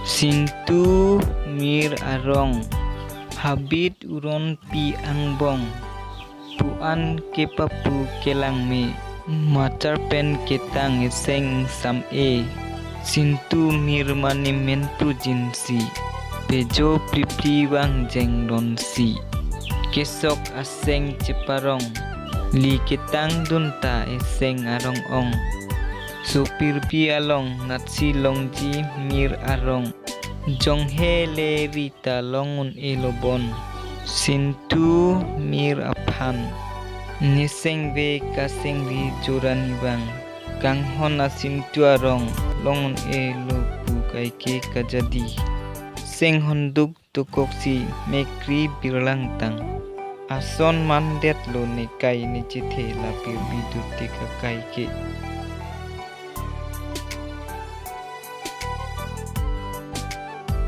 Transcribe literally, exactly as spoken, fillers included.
Sintu mir arong. Habit uron pi angbong. Pu-an kepapu kelang me. Machar pen ketang eseng sam e. Sintu mir mane mentu jinsi. Pejo pripri vang jenglonsi. Kesok aseng cheparong. Li ketang dunta eseng arong ong. Sopirpi along natsi longji mir arong. Jonghe le rita long un-e lobon. Sintu mir aphan. Neseng ve kaseng ri jorani vang. Kanghon asintu arong long un-e lo pu kaike kajadi. Seng honduk tukoksi mekri birlang tang. Ason mandet lo nekai nechethe lapir bidut te kakai ke.